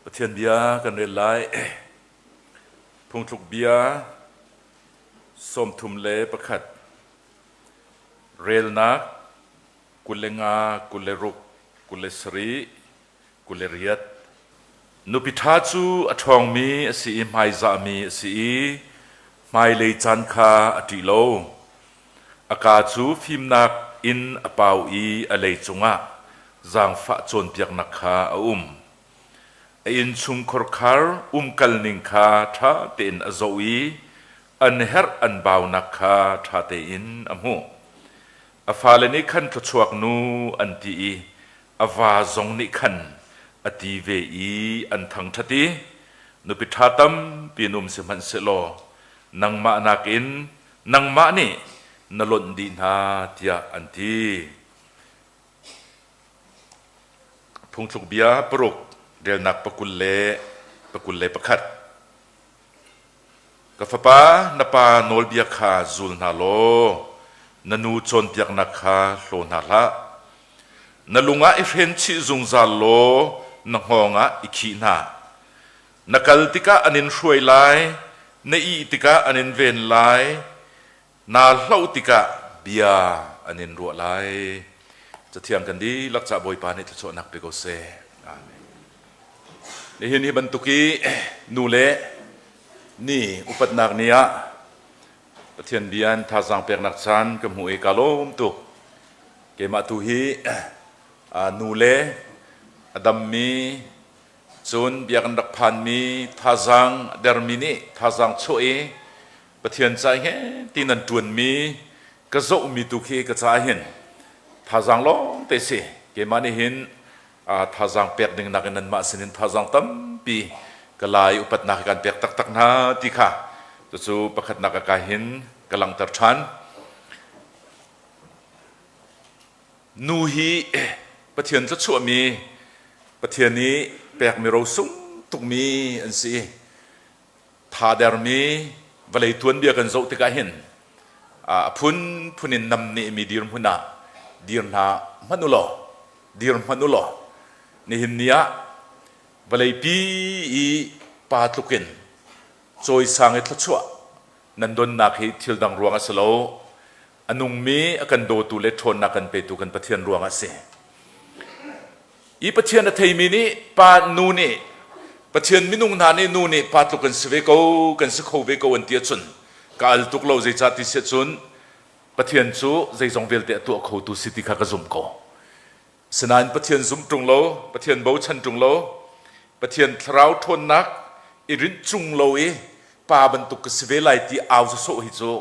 Pathian bia kan rel lai. Phungthluk bia 31 relnak 25 26 27 28. Nupi ṭha cu a ṭhawngmi a si i hmaizahmi a si i hmailei caan kha a ṭih lo. A kaa cu fimnak in a pau i a lei cungah zaangfah cawnpiaknak kha a um. A innchungkhar khar umkalning kha ṭha tein a zoh i an herh an baunak kha ṭha tein a hmuh. A fale nih khan thluachuak nu an ti i a va zong nih khan a ti ve i an thangṭhat i nupi ṭha tampi in um sihmanhsehlaw nangmah nakin nangmah nih na lonh dih hna tiah an ti. Phungthluk bia paruk relnak pakul le 21. Ka fapa, na pa nawlbia kha zul hna law na nu cawnpiaknak kha hlaw hna hlah. Na lung ah i hren chih zungzal law na hngawng ah i khih hna. Na kal tikah an in hruai lai, na ih tikah an in ven lai, naa hloh tikah bia an in ruah lai. Cathiang kan dihlak cah Bawipa nih thluachuahnak pe ko seh. Amen. Nihin hi bantuk i nu le ni upatnak ni ah Pathian bia in thazaang peknak caan ka hmuh i ka lawm tuk. Keimah tu hi nu le a dammi cun biakinn rak phanmi thazaang a dermi nih thazaang chuah i Pathian ca he ti nan ṭuanmi ka zohmi tu khi ka caah hin thazaang lawng te si. Keimah nih hin thazaang pek ding nakin nanmah sinin thazaang tampi ka la i upatnak hi kan pek taktak hna ti kha cucu pakhatnak ah ka hin ka langhter ṭhan. Nu hi Pathian thluachuahmi Pathian i pekmi rosung tukmi an si i thadermi vawlei tuanbia kan zoh tikah hin a phunphun in namnehmi dirhmun ah dir hna hmanh u law dir hmanh u law nihin ni ah vawleipi i pa tluk in cawisang i thluachuah nan donnak hi thil dang ruang a si lo a nungmi a kan dawtu le ṭhawnnak kan petu kan Pathian ruang ah a si. I Pathian a theimi nih pa nu nih Pathian minung hna nih nu nih pa tluk kan si ve ko kan si kho ve ko an ti ahcun ka al tuk lo zeicah ti si ahcun Pathian cu zeizong vialte a tuah khotu si ti kha ka zumh ko. Sinain Pathian zumh ṭung lo, Pathian bochan ṭung lo, Pathian thlarau ṭhawnnak i rinh chung lo i pa bantuk ka si ve lai ti au sawsawh hi cu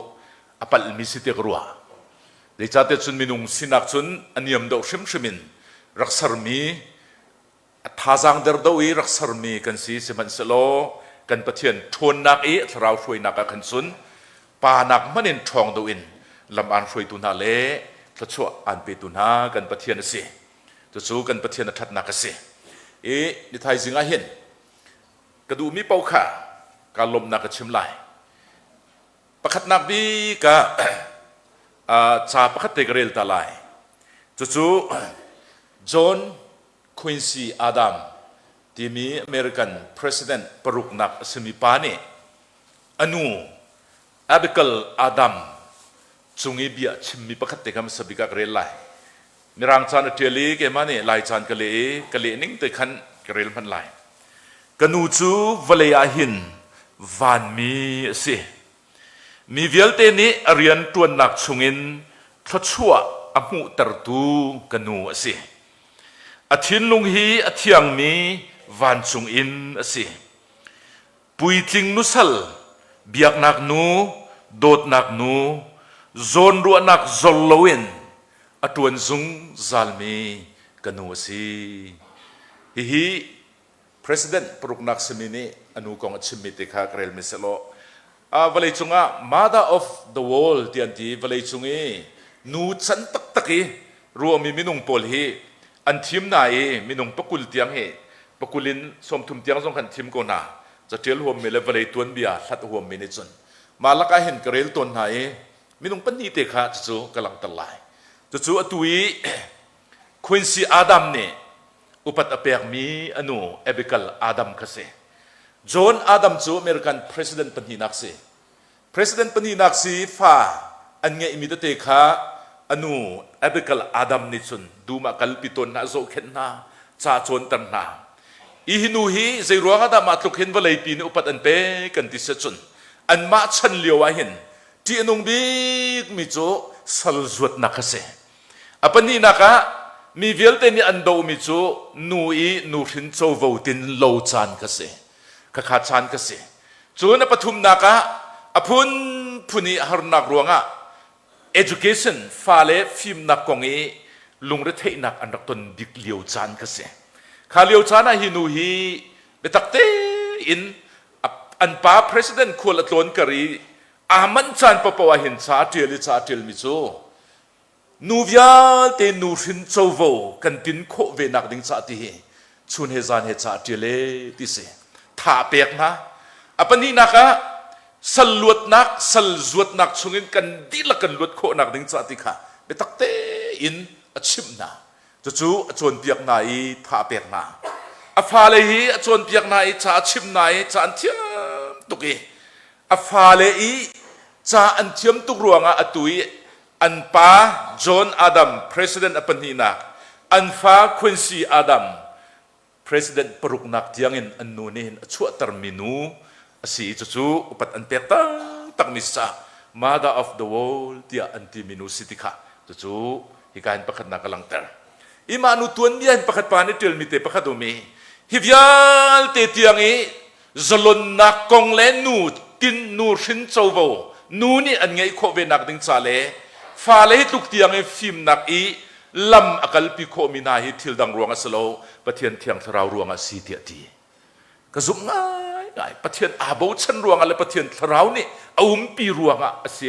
a palhmi si tiah ka ruah. Zeicahtiah cun minung sinak cun a niam deuh hrimhrim in rak sermi a thazaang der deuh i rak sermi kan si sihmanhsehlaw kan Pathian ṭhawnnak i a thlarau hruainak ah khan cun pa nak hmanh in ṭhawng deuh in lam aan hruaitu hna le thluachuah aan petu hna kan Pathian a si. Cucu kan Pathian a ṭhatnak a si. I ni thaizing ah hin ka duhmi paoh kha kaa lawmhnak ka chim lai. Pakhatnak bik ah ca pakhat te ka rel ta lai. Cucu John Quincy Adam timi American President paruknak a simi pa nih a nu Abigail Adam cung i bia chimmi pakhat te kha hmasa bik ah ka rel lai. Mirang caan a ṭial i keimah nih Lai caan ka leh i ka leh ning te khan ka rel hmanh lai. Ka nu cu vawlei ah hin vanmi a si. Mi vialte nih a rian ṭuannak chungin thluachuah a hmuhtertu ka nu a si. A thinlung hi a thiangmi vancung in a si. Puitling nusal, biaknak nu, dawtnak nu, zawnruahnak zor loin a ṭuan zungzalmi ka nu a si. Hihi President paruknak simi nih a nu kong a chimmi te kha ka relmi sehlaw vawleicung ah mother of the world ti an ti vawleicung i nu can taktak i ruahmi minung pawl hi an thim hna i minung pakul tiang hi pakul in 30 tiang zong khan thim ko hna catial huammi le vawlei tuanbia hlat huammi nih cun mah lakah hin ka rel tawn hna i minung pahnih te kha cucu ka langhter lai cucu atu i Quincy Adam nih upat a pekmi a nu Abigail Adam kha si. John Adam cu American president pahnihnak si. President pahnihnak si fa an ngeihmi tete kha a nu Abigail Adam nih cun dum ah kalpi tawn hna, zohkhenh hna, ca cawnter hna. I hi nu hi zei ruang ah dah mah tluk hin vawleipi nih upat an pek kan ti si cun anmah chan lio ah hin ṭih a nung bikmi cu sal zuatnak a si. A pahnihnak ah mi vialte nih an dohmi cu nu i nuhrin covo tin lo caan kha si. Khakha caan kha si. Cun a pathumnak ah a phunphun i harnak ruangah education fale fimnak kong i lungretheihnak an rak ton bik lio caan kha si. Kha lio caan ah hi nu hi biatak tein an pa president khual a tlawn kar i aa manh caan paohpaoh ah hin ca a ṭial i ca a ṭialmi cu Nu vialte nuhrin covo kan tin khawh ve nak ding cah ti hi chun he zan he ca ṭial e ti si. Tha pek hna. A pahnihnak ah sal luatnak, sal zuatnak chungin kan dihlak kan luat khawhnak ding cah ti kha biatak tein a chimh hna. Cucu a cawnpiak hna i tha a pek hna. A fale hi a cawnpiak hna i ca a chimh hna i ca an thiam tuk i a fale i ca an thiam tuk ruangah atu i an pa John Adam president a pahnihnak, an fa Quincy Adam president paruknak tiangin an nu nih hin a chuahtermi nu a si i cucu upat an pek taktakmi si caah Mother of the World tiah an timi nu si ti kha cucu hika hin pakhatnak a langhter. I mah nu tuanbia hin pakhat pa nih ṭialmi te pakhat um i hi vialte tiang i zalonnak kong le nu tin nu hrin covo nu nih an ngeih khawh ve nak ding ca le fale hi tluk tiang i fimnak i lam a kalpi khawhmi hna hi thil dang ruang a si lo Pathian thiang thlarau ruang ah si tiah ti ka zumh ngaingai. Pathian aa bochan ruangah le Pathian thlarau nih a umpi ruangah a si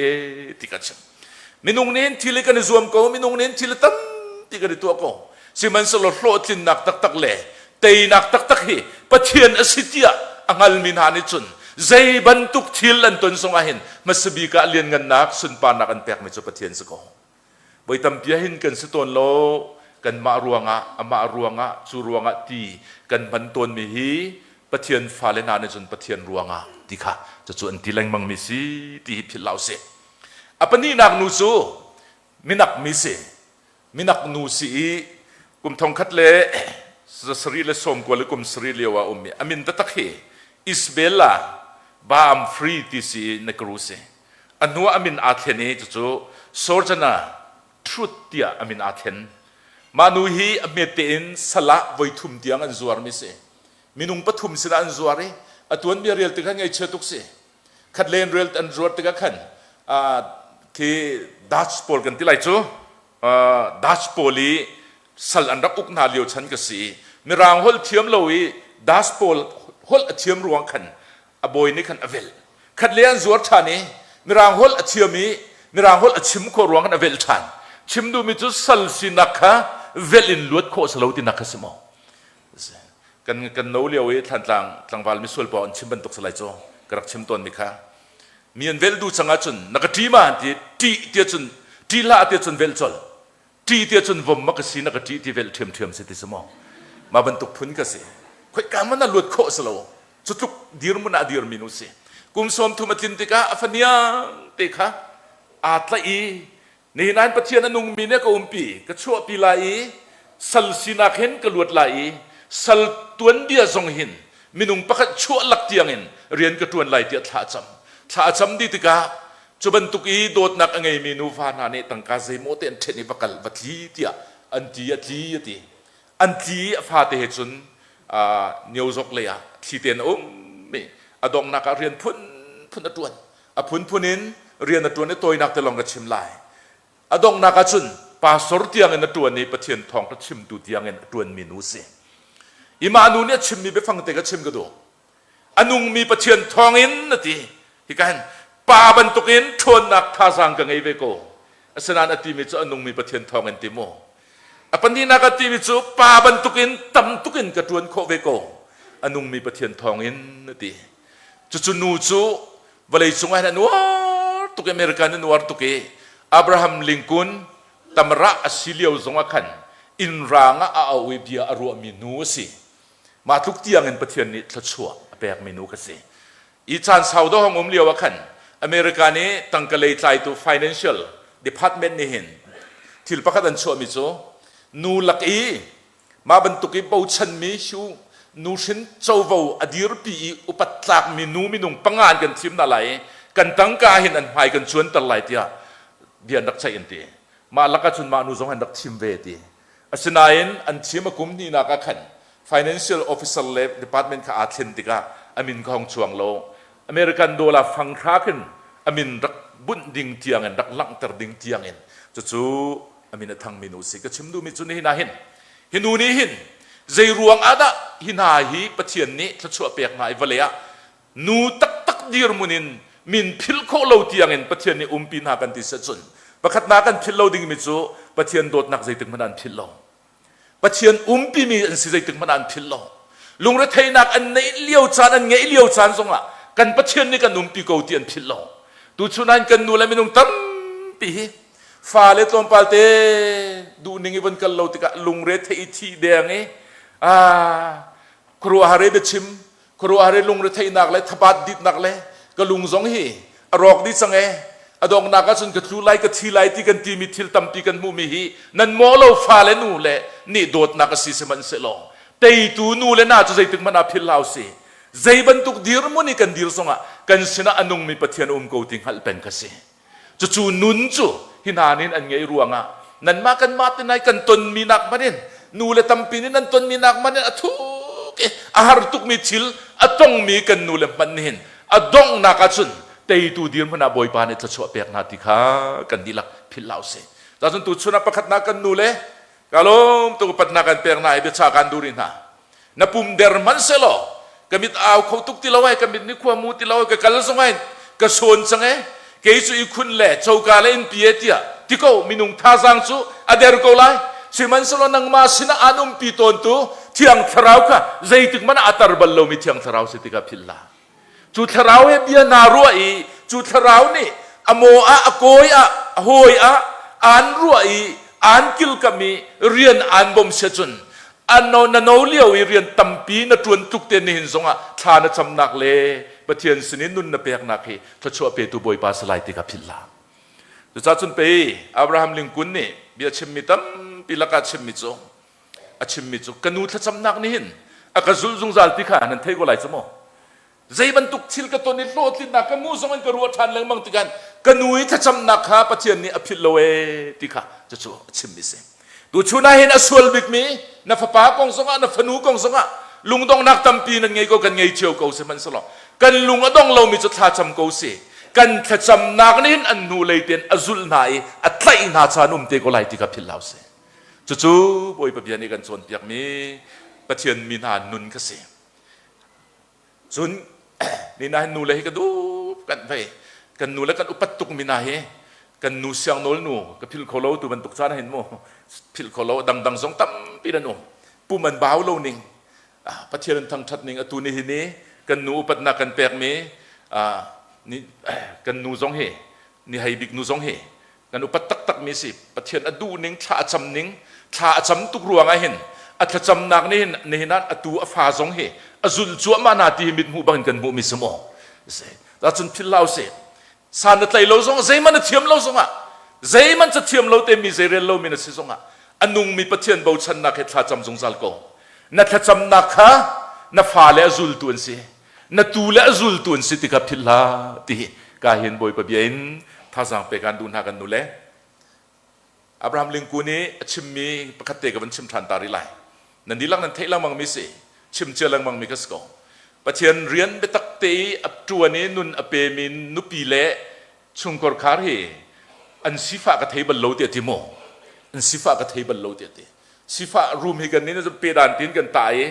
ti ka chim. Minung nih hin thil i kan i zuam ko, minung nih hin thil tampi kan i tuah ko. Sihmanhsehlaw hlawhtlinnak taktak le teinak taktak hi Pathian a si tiah a hngalmi hna nih cun zei bantuk thil an ton zongah hin hmasa bik ah lianngannak sunparnak an pekmi cu Pathian si ko. Voi tampi ah hin kan si tawn lo, kanmah ruangah, amah ruangah, cu ruangah ti kan hman tawnmi hi Pathian fale hna nih cun Pathian ruangah ti kha cucu an ti lengmangmi si ti hi philh hlah usih. A pahnihnak nu cu minak mi si. Minak nu si i kum thongkhat le 790 le kum sarih lio ah ummi a min taktak hi Isabella Baam Free ti si i Negro si. A hnu ah a min aa thlen i cucu Sorjana Truth tiah a min aa thlen. Mah nu hi a hmet tein sal ah voithum tiang an zuarmi si. Minung pathum sinah an zuar i a tuanbia rel tikah ngaihchia tuk si. Khat len rel an zuar tikah khan khi Dutch pawl kan ti lai cu Dutch pawl i sal an rak uk hna lio chan ka si. Mirang holh thiam lo i Dutch pawl holh a thiam ruang khan a bawi nih khan a velh. Khat le an zuar ṭhan i Mirang holh a thiam i Mirang holh a chim khawh ruang khan a velh ṭhan. Chim duhmi cu sal sinak kha velh in luat khawh si lo tinak kha si maw? Kan kan no lio i Thlantlang tlangval misual paoh an chim bantuk si lai cu ka rak chim tawnmi kha. Mi an velh duh cang ahcun na ka ṭi ma an ti ṭih tiah cun ṭih hlah tiah cun velh colh. Ṭih tiah cun vom ma ka si na ka ṭih ti velh ṭhiamṭhiam si ti si maw? Mah bantuk phun ka si. Khoika man ah luat khawh si lo. Cu tluk dirhmun ah a dirmi nu si. Kum 30 a tlin tikah a faniang te kha aa tlaih i nihin ah Pathian a nungmi nih a ka umpi, ka chuahpi lai i sal sinak hin ka luat lai i sal tuanbia zong hin minung pakhat chuah lak tiangin rian ka ṭuan lai tiah thla a cam. Thla a cam dih tikah cu bantuk i dawtnak a ngeimi nuva hna nih tangka zeimaw te an ṭhen i va kal va tli tiah an ti a tli a ti. An tli i a fate he cun Niozok lei ah thli tein a um i a donghnak ah rian phunphun a ṭuan. A phunphun in rian a ṭuan i tawinak te lawng ka chim lai. A donghnak ah cun pastor tiangin a ṭuan i Pathian thawngṭha chimtu tiangin a ṭuanmi nu a si. I mah nu nih a chimmi biafang te ka chim ka duh. A nungmi Pathian thawngin a ti. Hika hin pa bantukin ṭhawnnak thazaang ka ngei ve ko. Asinain a timi cu a nungmi Pathian thawngin ti mu. A pahnihnak a timi cu pa bantukin tam tukin ka ṭuan khawh ve ko. A nungmi Pathian thawngin a ti. Cucu nu cu vawleicung ah hin a nuar tuk i America in a nuar tuk i Abraham Lincoln tamrah a si lio zong ah khan. Inn raang ah a auh i bia a ruahmi nu a si. Mah tluk tiang in Pathian nih thluachuah a pekmi nu ka si. I caan sau dawh hong um lio ah khan America nih tangka lei tlaitu financial department nih hin thil pakhat an chuahmi cu nu lak i mah bantuk i bochanmi hiu nuhrin covo a dirpi i upat tlakmi nu minung panga an kan thim hna lai i kan tangka hin an hmai kan cuanter lai tiah bia an rak ceih an ti. Mah lakah cun mah nu zong an rak thim ve ti. Asinain an thim a kum hnihnak ah khan financial officer le department kha aa thlen tikah a min kha hong chuang lo. American dollar fang hra khin a min rak bunh ding tiangin rak langhter ding tiangin cucu a min a thangmi nu si. Ka chim duhmi cu nihin ah hin hi nu nih hin zei ruang ah dah hi hna hi Pathian nih thluachuah pek hna i vawlei ah nu taktak dirhmun in min philh khawh lo tiangin Pathian nih umpi hna kan ti si cun pakhatnak kan philh lo dingmi cu Pathian dawtnak zeitik hmanh ah an philh lo. Pathian umpimi an si zeitik hmanh ah an philh lo. Lungretheihnak an neih lio caan an ngeih lio caan zongah kan Pathian nih kan umpi ko ti an philh lo. Tuchun ah kan nu le minung tampi hi fale tlawmpal te duhning i von kal lo tikah lungre theih i thih deng i ah khuaruahhar i biachim khuaruahhar i lungretheihnak le thabat ditnak le ka lung zong hi a rawk dih cang e a donghnak ahcun ka tlu lai ka thi lai ti kan timi thil tampi kan hmuhmi hi nan maw lo fale nu le nih dawtnak a si sihmanhsehlaw teitu nu le na cu zeitik hmanh ah philh hlah usih zei bantuk dirhmun i kan dir zongah kan sinah a nungmi Pathian um ko ti hngalh peng ka si Cucu nun cu hi hna nih an ngeih ruangah nanmah kanmah te nai kan tonmi nak hmanh in nu le tampi nih nan tonmi nak hmanh in a thuk i a har tukmi thil a tongmi kan nu le hmanh nih hin a donghnak ahcun teitu dirhmun ah Bawipa nih thluachuah pek hna ti kha kan dihlak philh hlah usih. Cun tuchun ah pakhatnak kan nu le Ka lawm tuk upatnak kan pek hna i biacha kan duh rih hna. Na pum der hmanhsehlaw ka mit au kho tuk ti lo ai ka mit nih khua mu ti lo ai ka kal zong ai ka sawn cang e kei cu i khun le coka le innpi e tiah ti ko minung thazaang cu a der ko lai sihmanhsehlaw nangmah sinah aan umpi tawntu thiang thlarau kha zeitik hmanh ah a tar bal lomi thiang thlarau si tikah philh hlah Cu thlarau he bia naa ruah i cu thlarau nih a maw ah a kawi ah a hawi ah aan ruah i aan kilkamh i rian aan bawmh sia cun a no na no lio i rian tampi na ṭuan tluk te nihin zongah thla na camnak le Pathian sinin nun na peknak hi thluachuah petu Bawipa si lai ti kha philh hlah. Cucaah cun pei Abraham Lincoln nih bia chimmi tampi lakah chimmi cu a chimmi cu ka nu thlacamnak nih hin a ka zulh zungzal ti kha nan thei ko lai cu maw zei bantuk thil ka ton i hlawhtlinnak ka mu zong in ka ruah ṭhan lengmang tikhan ka nu i thlacamnak kha Pathian nih a philh lo ee ti kha cucu a chimmi si tuchun ah hin a sual bikmi na fapa kong zongah na fanu kong zongah lungdonghnak tampi nan ngei ko kan ngei cio ko sihmanhsehlaw kan lung a dong lomi cu thlacam ko si kan thlacamnak nih hin an hnu lei tein a zulh hna i a tlaih hna caan um te ko lai ti kha philh hlah usih Cucu Bawipa bia nih kan cawnpiakmi Pathian mi hna nun ka si. Cun ni na hin nu le hi ka duh kan vei kan nu le kan upat tuk mi hna hi kan nu siangnawl nu ka philh kho lo tu bantuk caan hin mu philh kho lo dangdang zong tampi nan um pum an bau lo ning Pathian an thangthat ning atu ni hi ni kan nu upatnak kan pekmi kan nu zong hi ni hei bik nu zong hi kan upat taktakmi si Pathian a duh ning thla a cam ning thla a cam tuk ruang ah hin a thlacamnak nih hin nihin ah atu a fa zong hi a zulh cuahmah na ti hi mit hmuh bangin kan hmuhmi si maw si cun philh hlah usih san na tlai lo zong zeihmanh na thiam lo zongah zeihmanh ca thiam lo te mi zeirel lo mi na si zongah a nungmi Pathian bochannak he thlacam zungzal ko na thlacamnak kha na fale a zultu an si na tu le a zultu an si ti kha philh hlah ti ka hin Bawipa bia in thazaang pe kan duh hna kan nu le Abraham Lincoln nih a chimmi pakhat te ka van chim ṭhan ta rih lai nan dihlak nan theih lengmang mi si chim cia lengmang mi ka si ko Pathian rian biatak te i a ṭuan i nun a pemi nupi le chungkhar khar hi an sifah ka thei bal lo tiah ti maw an sifah ka thei bal lo tiah ti sifah rum hi kan nih pe dan tin kan tah i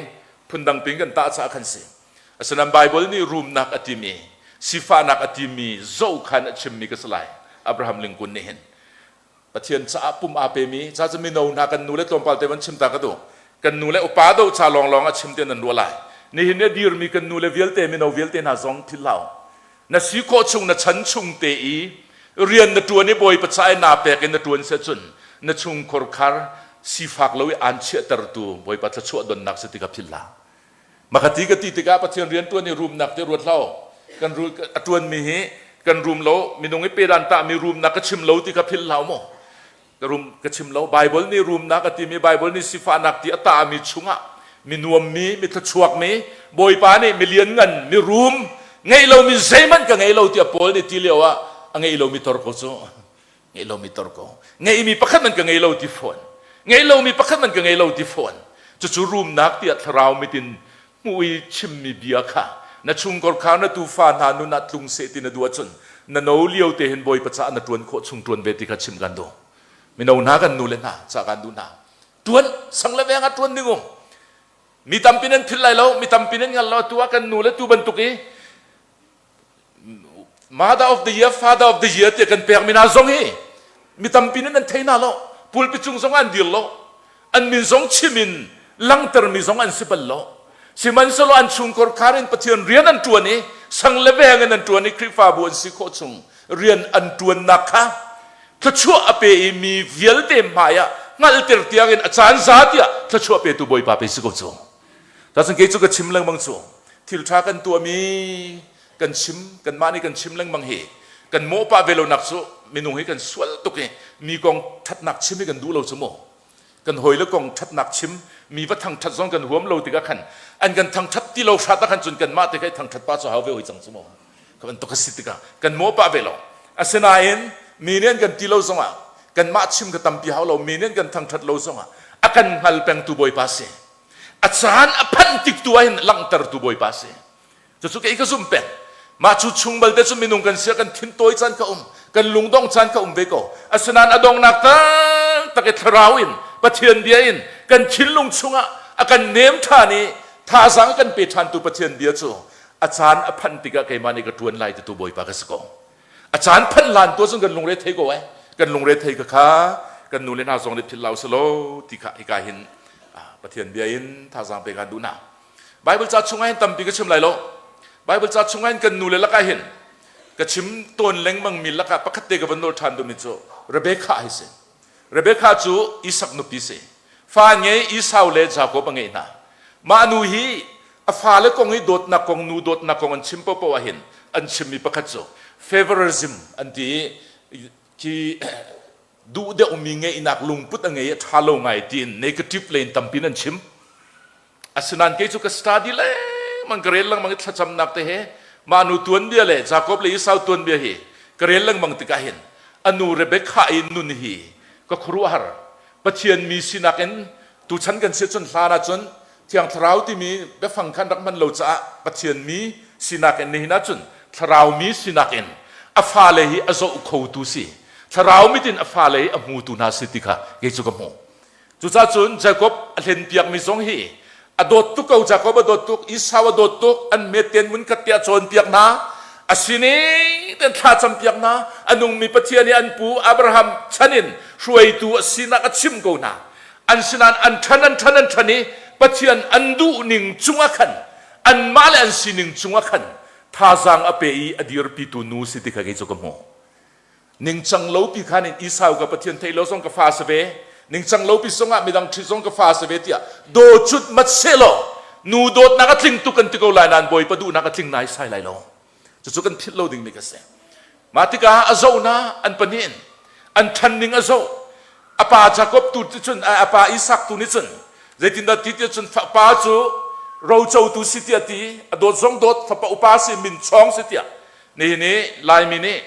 phundang pin kan tah caah khan si asinain Bible nih rumnak a timi sifahnak a timi zoh khan a chimmi ka si lai Abraham Lincoln nih hin Pathian caah pum aa pemi ca cu mino hna kan nu le tlawmpal te van chim ta ka duh kan nu le upa do ca lawnglawng a chim te nan ruah lai nihin ni a dirmi kan nu le vialte mino vialte hna zong philh hlah na si khawh chung na chan chung te i rian na ṭuan i bawipa ca i naa pek in na ṭuan si ahcun na chungkhar khar. sifak lo i aan chiahtertu Bawipa thluachuah donnak si ti kha philh hlah. Makati ka ti tikah Pathian rian ṭuan i rumnak ti ruat hlah. Kan a ṭuanmi hi kan rum lo, minung i pedan tahmi rumnak ka chim lo ti kha philh hlah mu. Ka rum ka chim lo. Bible nih rumnak a timi Bible nih sifahnak ti a tahmi chungah mi nuammi, mi thluachuakmi, Bawipa nih mi lianngan, mi rum, ngeih lomi zeihmanh ka ngei lo tiah Paul nih ti lio ah a ngei lomi tor ko cu. Ngeih lomi tor ko. Ngeihmi pakhat man ka ngei lo ti fawn. Ngeih lomi pakhat man ka ngei lo ti fawn. Cucu rumnak tiah thlarau mit in hmuh i chimmi bia kha na chungkor kha na tufa hna nun ah tlung seh ti na duh ahcun na no lio te hin Bawipa caah na ṭuan khawh chung ṭuan ve ti kha chim kan duh. Mino hna kan nu le hna ca kan duh hna. Ṭuan sang le veng ah ṭuan ding um. Mi tampi nan philh lai lo, mi tampi nan ngal lo tu ah kan nu le tu bantuk i Mother of the year, Father of the year tiah kan pekmi hna zong hi mi tampi nih nan thei hna lo. Pulpit cung zong an dir lo. An min zong chim in langhtermi zong an si bal lo. Sihmanhsehlaw an chungkhar khar in Pathian rian an ṭuan i sang le veng in an ṭuan i Khrihfabu an si khawh chung rian an ṭuannak kha thluachuah a pe i mi vialte hmai ah hngalhter tiang in a caan za tiah thluachuah petu Bawipa pe si ko cu. Cun kei cu ka chim lengmang cu thil ṭha kan tuahmi kan chim kanmah nih kan chim lengmang hi kan mawhpah ve lonak cu minung hi kan sual tuk i mi kong ṭhatnak chim hi kan duh lo cu mu. Kan hawile kong ṭhatnak chim mi va thangṭhat zong kan huam lo tikah khan an kan thangṭhat ti lo hrat ah khan cun kanmah te kha i thangṭhat pa cu hau ve hoi cang cu mu. Ka bantuk a si tikah kan mawhpah ve lo. Asinain mi nih an kan ti lo zongah kanmah chim ka tampi hau lo mi nih an kan thangṭhat lo zongah a kan hngal pengtu Bawipa si. A caan a phanh tik tu ah hin langhtertu Bawipa a si. Cucu kei ka zumh peng. Mah cu chung balte cu minung kan si kan thintawi caan ka um, kan lungdong caan ka um ve ko. Asinain a donghnak taktak i thlarau in Pathian bia in kan thinlung chungah a kan nem ṭhan i thazaang a kan pe ṭhantu Pathian bia cu a caan a phanh tikah keimah nih ka ṭuan lai titu Bawipa ka si ko. A caan phanh hlan tu cun kan lungre thei ko ai. Kan lungre thei ka kha kan nu le hna zong nih philh lau selaw ti kha hika hin Pathian bia in thazaang pe kan duh hna. Bible ca chungah hin tampi ka chim lai lo. Bible ca chungah hin kan nu le lakah hin ka chim tawn lengmang mi lakah pakhat te ka van nawl ṭhan duhmi cu Rebekah hi si. Rebekah cu Isak nupi si. Fa ngei Esau le Jakob a ngeih hna. Mah nu hi a fale kong i dawtnak kong nu dawtnak kong an chim paohpaoh ahhin an chimmi pakhat cu favorism an ti i khi duh deuhmi ngeihnak lungput a ngei a ṭha lo ngai tiin negative lei in tampi in an chim. Asinain kei cu ka study lengmang ka rel lengmang i thlacamnak te he mah nu tuanbia le Jakob le Esau tuanbia hi ka rel lengmang tikah hin a nu Rebekah i nun hi ka khuaruahhar. Pathian mi sinak in tuchan kan si cun hlan ahcun Thiang Thlarau timi biafang khan rak hman lo caah Pathian mi sinak in nihin ahcun thlarau mi sinak in a fale hi a zoh khotu si thlarau mit in a fale hi a hmutu hna si ti kha kei cu ka hmuh. Cucaah cun Jakob a hlenpiakmi zong hi a dawt tuk ko Jakob a dawt tuk Esau a dawt tuk an meten mun khat tiah cawnpiak hna a sining ten thla campiak hna a nungmi Pathian i an pu Abraham chan in hruaitu a sinak a chim ko hna an sinan an ṭhan an ṭhan an ṭhan i Pathian an duhning cungah khan anmah le an sining cungah khan thazaang a pe i a dirpitu nu si ti kha kei cu ka hmuh Ningcang lopi khan in Esau ka Pathian theih lo zong ka fa si ve, ningcang lopi zongah midang ṭhi zong ka fa si ve tiah daw cut mat sehlaw nu dawtnak a tling tuk kan ti ko lai nain Bawipa duhnak a tling naisai lai lo. Cucu kan philh lo dingmi ka si. Mah tikah a zoh na an pahnih in an ṭhan ning a zoh. A pa Jakob tu cun a pa Isak tu nih cun zeitindah ti tiah cun pa cu rocotu si tiah ti a dawt zong dawt fapa upa si min chawng si tiah nihin i Laimi nih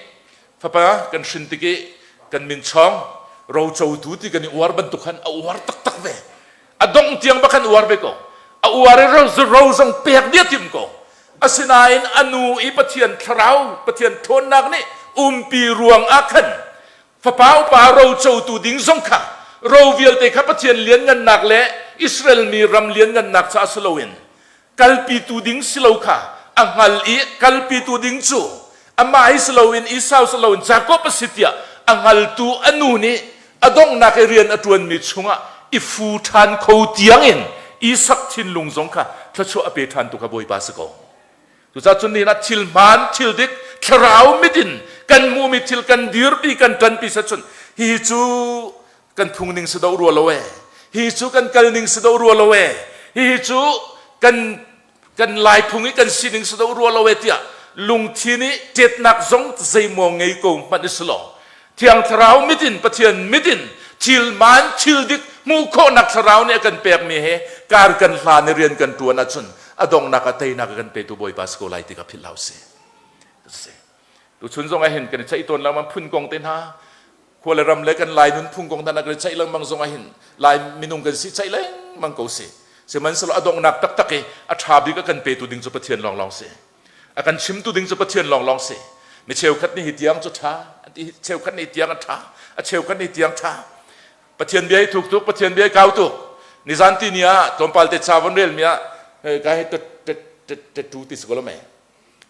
Fapa kan hrin tik i kan min chawng rocotu ti kan i uar bantuk khan a uar taktak ve. A dongh tiang bak khan uar ve ko. A uar i ro, ro zong pek dih a timh ko. Asinain a nu i Pathian thlarau, Pathian ṭhawnnak nih umpi ruang ah khan fapa upa rocotu ding zong kha ro vialte kha Pathian lianngannak le Israel mi ram lianngannak caah si loin kalpitu ding si lo kha a hngal i kalpitu ding cu amah hi si loin Esau si loin Jakob a si tiah a hngaltu a nu nih a donghnak i rian a ṭuanmi chungah i fu ṭhan kho tiangin Isak thinlung zong kha thluachuah a pe ṭhantu kha Bawipa si ko. Cucaah cun nihin ah thil hmaan, thil dik, thlarau mit in kan hmuhmi thil kan dirpi, kan ṭanpi sacun hihi cu kan phung ning si do rua lo ee. Hi cu kan kal ning si do rua lo e. Hihi cu kan kan lai phung i kan sining si do rua lo e tiah lungthin i ṭetnak zong zeimaw ngei ko hmanh i si law Thiang Thlarau mit in Pathian mit in thil man thil dik hmuh khawhnak thlarau nih a kan pekmi he kar kan hlan i rian kan ṭuan ahcun a donghnak ah teinak a kan petu Bawipa si ko lai ti kha philh hlah usih. Tuchun zong ah hin kan i ceih tawn lengmang phun kong te hna khua le ram le kan Lai nunphung kong hna kan i ceih lengmang zong ah hin Lai minung kan si ceih lengmang ko si. Sihmanhsehlaw a donghnak taktak i a ṭha bik a kan petu ding cu Pathian lawnglawng si. A kan chimtu ding cu Pathian lawnglawng si. Mi cheukhat nih hi tiang cu ṭha, an ti cheukhat nih tiang a ṭha, a cheukhat nih tiang ṭha. Pathian bia hi thuk tuk, Pathian bia hi kau tuk. Nizan ti ni ah tlawmpal te ca von relmi ah ka hi tattoo ti si ko lo mei.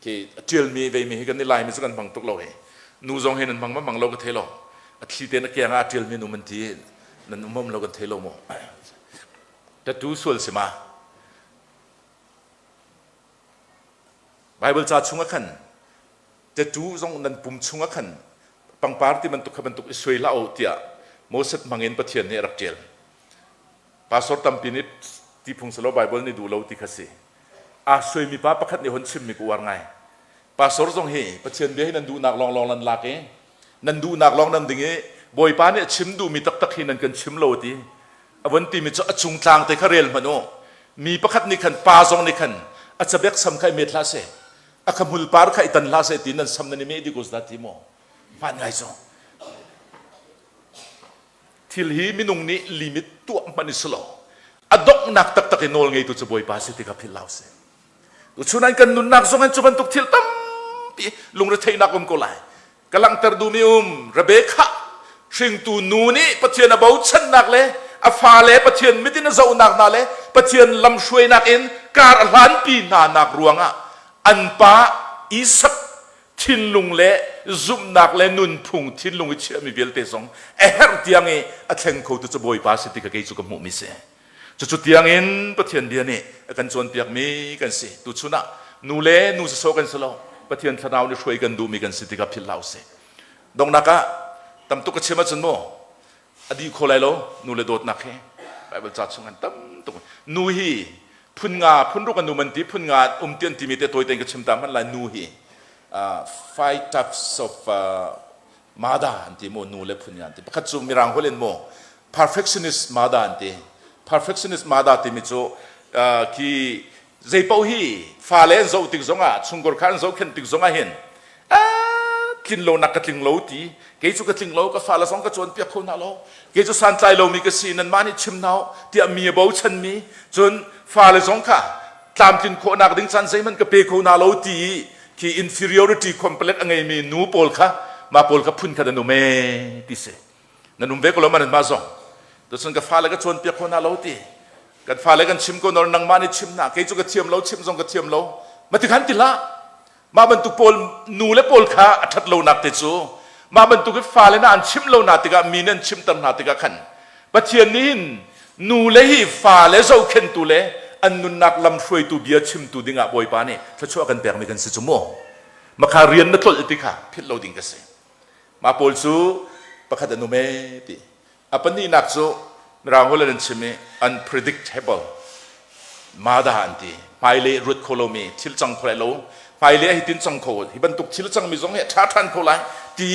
Khi a ṭialmi veimi hi kan i Laimi cu kan hmang tuk lo hi. Nu zong hi nan hmang ma hmang lo ka thei lo. A thli tein a keng ah a ṭialmi an um an ti. Nan um um lo kan thei lo mu. Tattoo sual si ma? Bible ca chungah khan tattoo zong nan pum chungah khan pangpar ti bantuk kha bantuk i suai hlah u tiah Moses hmangin Pathian nih a rak ṭial. Pastor tampi nih ti phung selaw Bible nih duh lo ti kha si. Aa suaimi pa pakhat nih hon chimmi ka uar ngai. Pastor zong hi Pathian bia hi nan duhnak lawnglawng nan lak i nan duhnak lawng nan ding i Bawipa nih a chim duhmi taktak hi nan kan chim lo ti. A von timi cu a cung tlang te kha rel hmanh u. Mi pakhat nih khan pa zong nih khan a cabek sam kha i met hlah seh, a kha hmul par kha i tan hlah seh ti nan sam nan i meh dih ko dah ti maw? Hmaan ngai cu. Thil hi minung nih limit tuah hmanh i si lo. A donghnak taktak i nawl ngeitu cu Bawipa si ti kha philh hlah usih. Tuchun an kan nunnak zong in cu bantuk thil tampi lungretheihnak um ko lai. Ka langhter duhmi um Rebekah hringtu nu nih Pathian a bochannak le a fale Pathian mit in a zohnak hna le Pathian lamhruainak in kar a hlanpi hna nak ruangah an pa Isak thinlung le zumhnak le nunphung thinlung i chiahmi vialte zong a herh tiang i a thleng khotu cu Bawipa si ti kha kei cu ka hmuhmi si. Cucu tiangin Pathian bia nih a kan cawnpiakmi kan si. Tuchun ah nu le nu sawsawh kan si lo. Pathian thlarau nih hruai kan duhmi kan si tikah philh hlah usih. Donghnak ah tam tuk ka chim ahcun mu a dih kho lai lo nu le dawtnak hi Bible ca chung an tam tuk. Nu hi phun nga phun ruk an um an ti phun nga um ti an timi te tawi tein ka chim ta hmanh lai nu hi five types of mada an ti mu nu le phun nga an ti pakhat cu mirang holh in mu perfectionist mada an ti perfectionist mada timi cu khi zeipaoh hi fale an zoh tik zongah chungkhar kha an zohkhenh tik zongah hin tlin lo nak ka tling lo ti kei cu ka tling lo ka fale zong ka cawnpiak kho hna lo kei cu santlai lomi ka si nanmah nih chim hna tiah mi a bochan mi cun fale zong kha tlamtlin khawhnak ding caan zeihmanh ka pe kho hna lo ti khi inferiority complex a ngeimi nu pawl kha mah pawl kha phun khat an um ee ti si nan um ve ko lo ma nan mah zong tucun ka fale ka cawnpiak kho hna lo ti kan fale kan chim ko nor nangmah nih chim na kei cu ka thiam lo chim zong ka thiam lo ma ti khan ti hlah mah bantuk pawl nu le pawl kha a ṭhat lonak te cu mah bantuk i fale na an chim lo na tikah mi nih an chimter hna tikah khan Pathian nih hin nu le hi fale zohkhenhtu le an nunnak lamhruaitu bia chimtu dingah Bawipa nih thluachuah kan pekmi kan si cu mu makha rian na tlolh ti kha philh lo ding ka si Mah pawl cu pakhat an um ee ti. A pahnihnak cu Mirang holh in an chim i unpredictable mada an ti. Hmailei ruat kho lomi thil cang kho lai lo. Hmailei ah hitin cang kho hi bantuk thil cangmi zong hi a ṭha ṭhan kho lai ti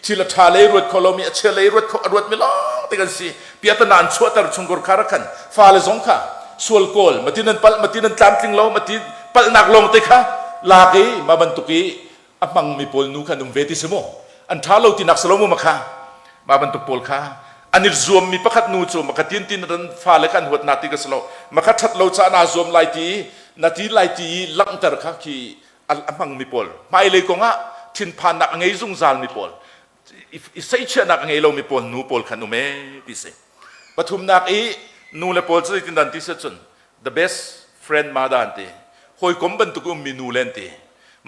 thil a ṭha lei ruat kho lomi a chia lei ruat kho a ruatmi lawng te kan si. Piatana an chuahter chungkur kha rak khan fale zong kha sual kawl matin an palh matin an tlamtling lo matin palhnak lawng te kha lak i mah bantuk i a hmangmi pawl nu kha an um ve ti si mu an ṭha lo tinak si lo mu makha mah bantuk pawl kha an i zuammi pakhat nu cu maka tin tin ran fale kha an huat na ti ka si lo maka ṭhat lo caah naa zuam lai ti na ti lai ti i langhter kha khi a hmangmi pawl hmailei kong ah thinphannak a ngei zungzalmi pawl i seichiahnak a ngei lomi pawl nu pawl khan um ee ti si pathumnak i nu le pawl cu zeitindah ti si cun the best friend mada an ti hawikom bantuk ummi nu le an ti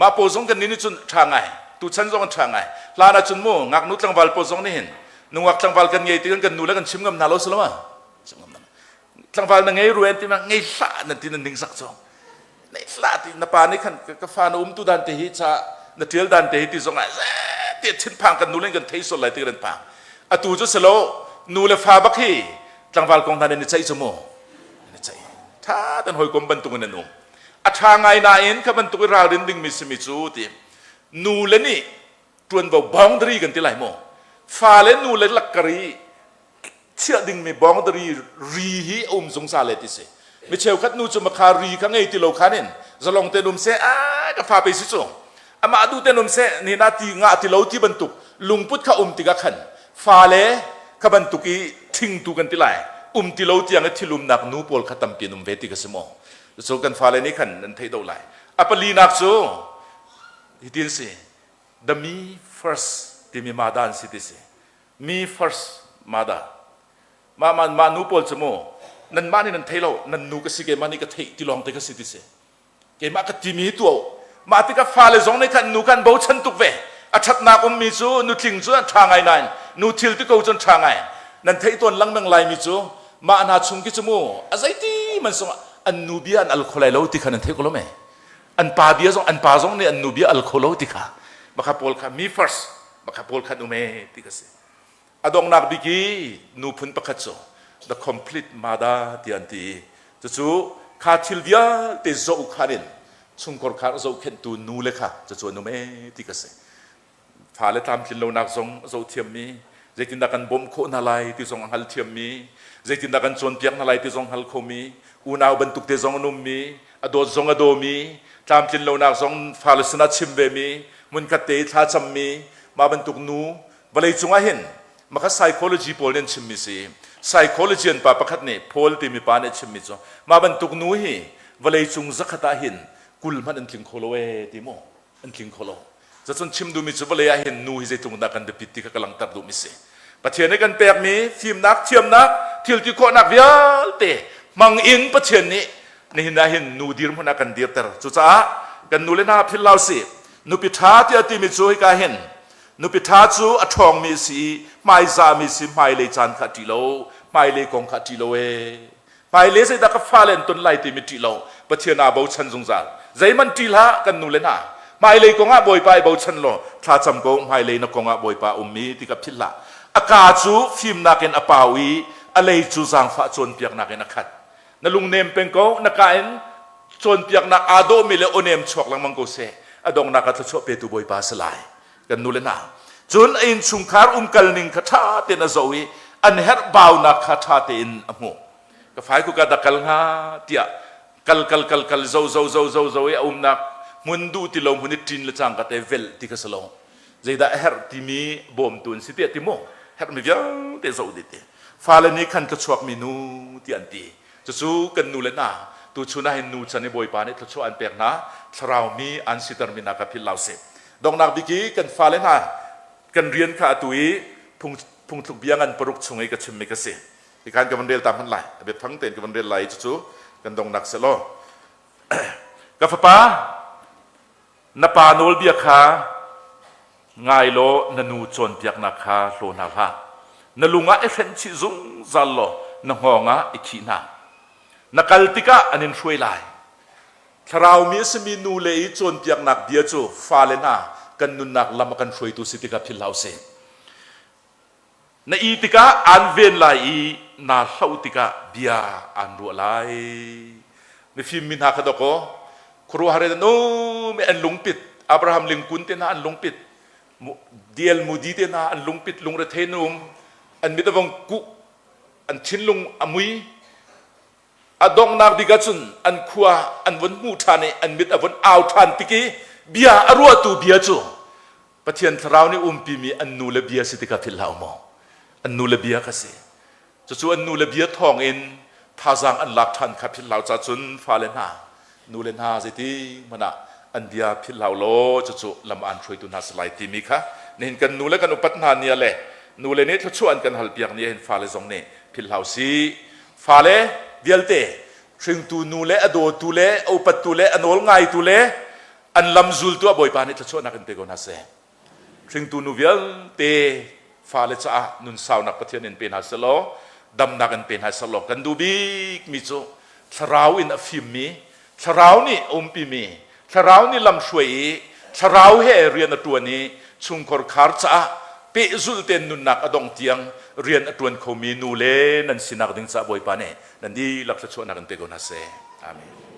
mah pawl zong kan nih nih cun ṭha ngai tuchan zong an ṭha ngai hlan ah cun mu ngaknu tlangval pawl zong nih hin nungak tlangval kan ngei ti kan kan nu le kan chim ngam hna lo si lo ma tlangval na ngei ruen ti ma ngei hlah nan ti nan ning sak cu nei hlah ti na pa nih khan ka fa na um tu dan te hi cha na ṭial dan te hi ti zong ah ti thinphang kan nu le kan thei sol lai ti kan phang atu cu selo nu le fa bak hi. Tlangval kong hna nan i ceih cu mu. Nan i ceih. Ṭha ten hawikom bantuk in nan um. A ṭha ngai nain kha bantuk i ralrin dingmi simi cu ti nu le nih ṭuanvo boundary kan ti lai mu. Fale nu le lakkar i chiah dingmi boundary ri hi a um zungzal le ti si. Mi cheukhat nu cu makha ri kha ngei ti lo khan in zalong ten um seh a ka fa pe si cu amah duh ten um seh ni na ti ngah ti lo ti bantuk lungput kha um tikah khan fale kha bantuk i thingtu kan ti lai um ti lo tiang i thilumnak nu pawl kha tampi an um ve ti ka si maw cu kan fale nih khan an theih do lai. A palinak cu hitin si, the me first timi mada an si ti si. Me first mada. Mah mah mah nu pawl cu mu nanmah nih nan thei lo, nan nu ka si, keimah nih ka theih ti lawng te ka si ti si. Keimah ka timi hi tuah u. Mah tikah fale zong nih khan nu kan bochan tuk ve. A ṭhatnak ummi cu nutling cu an ṭha ngai nain nu thil ti ko cu an ṭha ngai. Nan theih tawn lengmang laimi cu mah hna chung khi cu mu a zeiti man sungah an nu bia an al kho lai lo ti kha nan theih ko lo me. An pa bia zong an pa zong nih an nu bia al kho lo ti kha makha pawl kha me first makha pawl khan um e ti ka si. A donghnak bik i nu phun pakhat cu the complete mother tiah an ti i cucu kha thil vialte zoh khan in chungkhar kha zohkhenhtu nu le kha cucu an um ee ti ka si. Fale tlamtlin lonak zong a zoh thiammi, zeitindah kan bawmh khawh hna lai ti zong a hngal thiammi, zeitindah kan cawnpiak hna lai ti zong hngal khomi, unau bantuk te zong an ummi, a dawt zong a dawmi, tlamtlin lonak zong fale sinah chim vemi, hmunkhat te i thlacammi, mah bantuk nu Vawleicung ah hin makha psychology pawl nih an chimmi si. Psychology an pa pakhat nih Paul timi pa nih a chimmi cu mah bantuk nu hi vawleicung zakhat ah hin 20 hmanh an tling kho lo ee ti mu an tling kho lo. Zacun chim duhmi cu vawlei ah hin nu hi zeitluk dah kan biapit ti kha ka langhter duhmi si. Pathian nih kan pekmi fimnak, thiamnak, thil ti khawhnak vialte hmang in Pathian nih nihin ah hin nu dirhmun ah kan dirter. Cucaah kan nu le hna philh hlah usih. Nupi ṭha tiah timi cu hika hin Nupi ṭha cu a ṭhawngmi a si i hmaizahmi si hmailei caan kha a ṭih lo, hmailei kong kha a ṭih lo ee. Hmailei zeidah ka fale an ton lai timi ṭih lo, Pathian aa bochan zungzal. Zeihmanh ṭih hlah kan nu le hna. Hmailei kong ah Bawipa i bochan law thlacam ko, hmailei na kong ah Bawipa a ummi ti kha philh hlah. A kaa cu fimnak in a pau i a lei cu zaangfah cawnpiaknak in a khat. Na lungnem peng ko, na kaa in cawnpiaknak aa dawhmi le aw-nem chuak lengmang ko seh. A donghnak ah thluachuah petu Bawipa a si lai. Kan nu le hna cun a innchungkhar umkal ning kha ṭha tein a zoh i an herhbaunak kha ṭha tein a hmuh. Ka fai ku ka dah kal hnga tiah kal kal kal kal zo zo zo zo zo i a umnak hmun duh ti lo hmun i ṭin le cangka te velh ti kha si lo. Zeidah a herh timi bawmtu an si tiah ti mu herhmi vialte zoh dih ti. Fale nih khan thluachuakmi nu tiah an ti. Cucu kan nu le hna tuchun ah hin nu chan i Bawipa nih thluachuah an pek hna thlarau mi an sitermi hna kha philh hlah usih. Donghnak bik i kan fale hna kan rian kha atu i phung phungthluk bia ngan paruk chung i ka chimmi ka si. Hi khan ka van rel ta hmanh lai. A biafang tein ka van rel lai i cucu kan donghnak selaw. Ka fapa, na pa nawlbia kha ngai law na nu cawnpiaknak kha hlaw hna hlah. Na lung ah i hrenh chih zungzal law na hngawng ah i khih hna. Na kal tikah an in hruai lai. Thlarau mi a simi nu le i cawnpiaknak bia cu fale hna kan nunnak lam a kan hruaitu si tikah philh hlah usih. Na ih tikah aan ven lai i naa hloh tikah bia aan ruah lai. Mifim mi hna kha dawkaw khuaruahhar in an um i an lungpit. Abraham Lincoln te hna an lungpit. D.L. Moody te hna an lungpit lungrethei an um. An mit a vong kuh, an thinlung a mui. A donghnak bik ahcun an khua an vun hmuh ṭhan i an mit a vun au ṭhan tik i bia a ruahtu bia cu Pathian Thlarau nih umpimi an nu le bia si tikah philh hlah u maw? An nu le bia kha si. Cucu an nu le bia thawng in thazaang an lak ṭhan kha philh hlah u cun fale hna, nu le hna zeiti hmanh ah an bia philh hlah u law cucu lam aan hruaitu hna si lai timi kha nihin kan nu le kan upat hna ni ah le nu le nih thluachuah an kan halpiak ni ah hin fale zong nih philh hlah u sih. Fale vialte hringtu nu le a dawtu le a upattu le a nawl ngaitu le an lam zultu ah Bawipa nih thluachuahnak in pe ko hna seh. Hringtu nu vialte fale caah nun saunak Pathian in pe hna selaw damnak in pe hna selaw kan duh bikmi cu thlarau in a fimmi thlarau nih a umpimi thlarau nih lamhruai i thlarau he rian a ṭuan i chungkhar khar caah. pehzulh tein nunnak a dongh tiang rian a ṭuan khomi nu le nan sinak ding caah Bawipa nih nan dihlak thluachuahnak in pe ko hna seh. Amen.